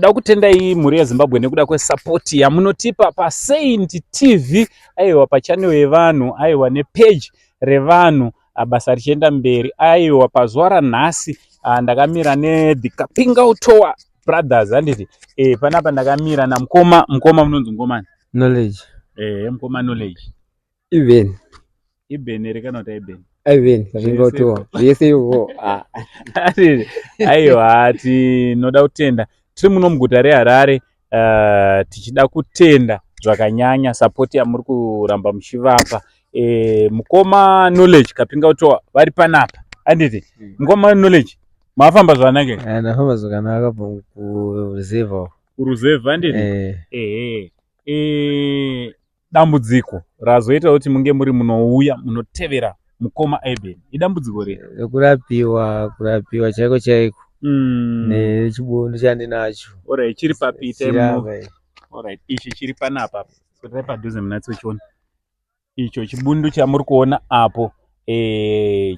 Da kutendai mhuri yeZimbabwe nekuda kwesapoti yamunotipa paSaint TV, aiwa, pachannel yevanhu, aiwa, nepage revanhu, basa richienda mberi. Aiwa, pazuva ranhasi ndakamira nethe Kapingautowa Brothers, handiti? Panapa ndakamira namukoma. Mukoma munonzi ngomani? Knowledge. Mukoma Knowledge. Even. Iben here kana kuti Iben? Iben Kapingautowa, zvese ivo. Aiwa, tinoda kutenda. Tiri muno muguta reHarare, tichida kutenda zvakanyanya sapoti yamuri kuramba muchivapa. Mukoma Knowledge Kapingautowa vari panapa, handiti? Mukoma Knowledge, mafamba zvakanaka? Ndafamba zvakanaka kuruzevha. Kuruzevha, handiti? Ehe. Dambudziko razoita kuti munge muri munouya munotevera mukoma Iben idambudziko rei? Rekurapiwa, kurapiwa chaiko chaiko nechibundu chandinacho. Alright, chiri papi? Chiramba ichi. Alright, ichi chiri panapa, swerai padhuze munatsochiona. Icho chibundu chamuri kuona apo,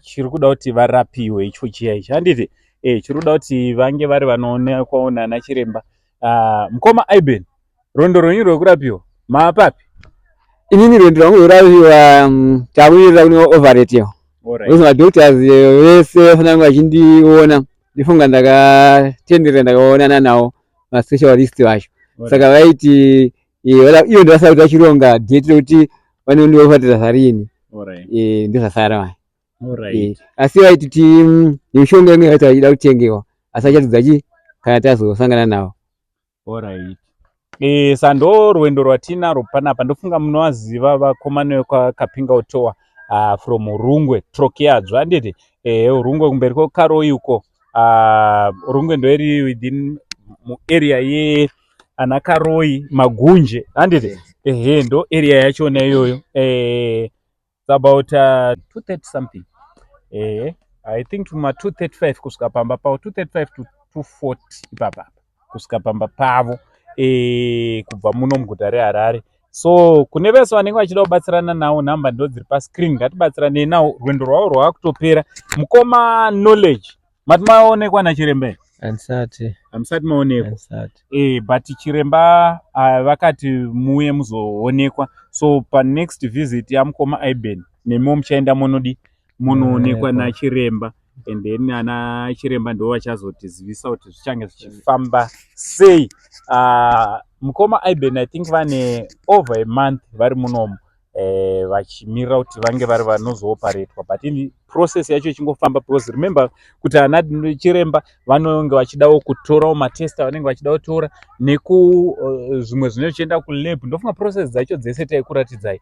chiri kuda kuti varapiwe icho chiya ichi, handiti? Chiri kuda kuti vange vari vanoonekwawo nana chiremba. Mukoma Iben, rwendo rwenyu rwekurapiwa maapapi? Inini rwendo rwangu rwekurapiwa, takumirira kune operate. Because madoctors vese vafanira kunge vachindiona. Ndifunga ndakatenderera, ndakaonana nawo maspecialist vacho, saka vaiti iyo ndovasara kuti vachironga date rekuti vanondioperata zvarini. Ndozvasara manje. Asi vaiti ti nemishonga imwe yacho vachida kutengewa, asi vachatidza chi kana tazosangana navo. Alright. Sando rwendo rwatinarwo panapa. Ndofunga munovaziva vakomana vekwaKapingautowa from Urungwe, Trokiadzwa, handiti? Urungwe kumberi kweKaroi uko. Urungwe ndoiri within muarea ye ana Karoi, Magunje, handiti? Ehe, ndo area yachona iyoyo. It's about 2:30 something. I think tuma 2:35 kusvika pamba pavo, 2:35 to 2:40 ipapa kusvika pamba pavo, kubva muno muguta reHarare. So kune vese vanenge vachida kubatsirana nawo, nhamba ndo dziri pascreen. Ngatibatsiranei nawo, rwendo rwavo rwava kutopera. Mukoma Knowledge, mati maonekwa nachiremba here? Handisati. Hamusati maonekwa? Handisati. But chiremba vakati muuye muzoonekwa, so panext visit yamukoma Iben nemiwo muchaenda munodi munoonekwa Munoonekwa. nachiremba, and then ana chiremba ndo vachazotizivisa kuti zvichange zvichifamba sei. Mukoma Iben, I think vane over a month vari munomu, vachimirira kuti vange vari vanozooparetwa, but in process yacho ichingofamba, because remember kuti ana chiremba vanonge vachidawo kutorawo matest avanenge vachida kutora neku zvimwe zvinenge zvichienda kulab. Ndofunga process dzacho dzese taikuratidzai,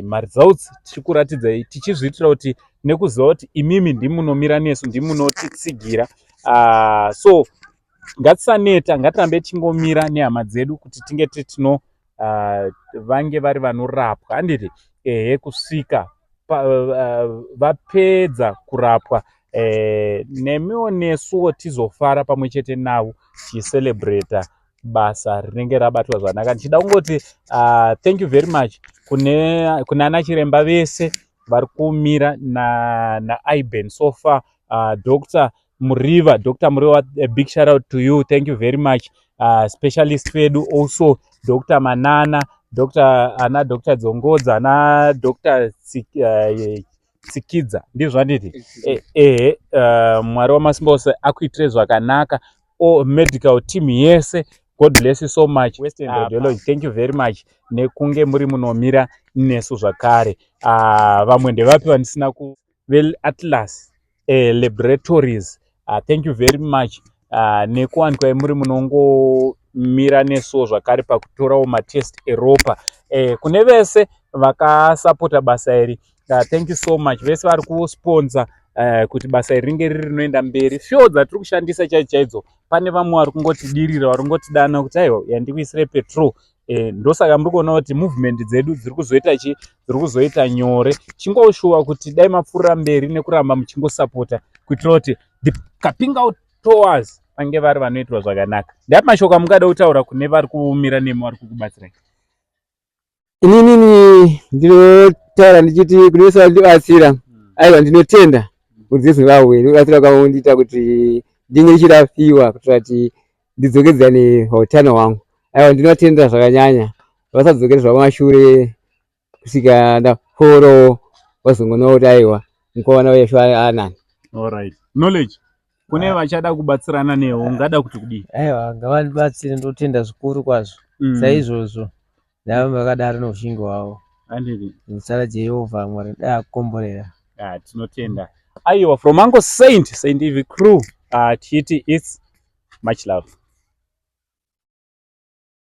maresults tichikuratidzai, tichizviitira kuti nekuziva kuti imimi ndimunomira nesu, ndimunotitsigira. So ngatisaneta, ngatirambe tichingomira nehama dzedu kuti tinge tino vange vari vanorapwa, handiti? Ehe, kusvika vapedza kurapwa, nemiwo nesuwo tizofara pamwe chete navo tichicelebrata basa rinenge rabatwa zvakanaka. Ndichida kungoti thank you very much kune ana chiremba vese vari kumira naIben na so far. Dr Muriva, Dr Muriva, a big shout out to you, thank you very much. Specialist vedu also, Dr Manana, Dr ana Dr Dzongodza, ana Dr Tsikidza, ndizvo handiti? Ehe. Mwari wamasimba ose akuitire zvakanaka. All medical team yese, God bless you so much. Western Radiology, thank you very much nekunge muri munomira nesu zvakare. Vamwe ndevapi vandisina ku Atlas Laboratories, thank you very much nekuwanikwa muri munongomira nesuwo zvakare pakutorawo matest eropa. Kune vese vakasapota basa iri, thank you so much. Vese vari kusponsor kuti basa iri ringe riri rinoenda mberi, fuel dzatiri kushandisa chaidzo chaidzo, pane vamwe vari kungotidirira, vari kungotidana kuti aiwa, yandikuisire petrol. Ndosaka muri kuona kuti movement dzedu dziri kuzoita chi dziri kuzoita nyore. Chingoshuwa kuti dai mapfuurira mberi nekuramba muchingosapota kuitira kuti the Kapinga Tours vange vari vanoitwa zvakanaka. Ndapi mashoko amungada kutaura kune vari kumira nemi, vari kukubatsirai? Inini ndinotaura ndichiti kune vese vandibatsira, aiwa, ndinotenda mhuri dzeZimbabwe nekubatsira kwavo ndiita kuti ndinge ndichirapiwa kuitira kuti Ndidzokedzane pautano hwangu. Aiwa, ndinotenda zvakanyanya. Vasadzokere zvavo mashure kusvika ndaporowo, vazongoona kuti aiwa, mukomana weshu anani. Alright, Knowledge, kune vachada kubatsirana newe, ungada kuti kudii? Aiwa, ngavandibatsire, ndotenda zvikuru kwazvo. Saizvozvo navo vakadaro noushingi hwavo. Handiti? Muzita raJehovha Mwari dai akukomborera. Ah, tinotenda. Aiwa, from Uncle Saint, Saint Eve crew, tichiti it's much love.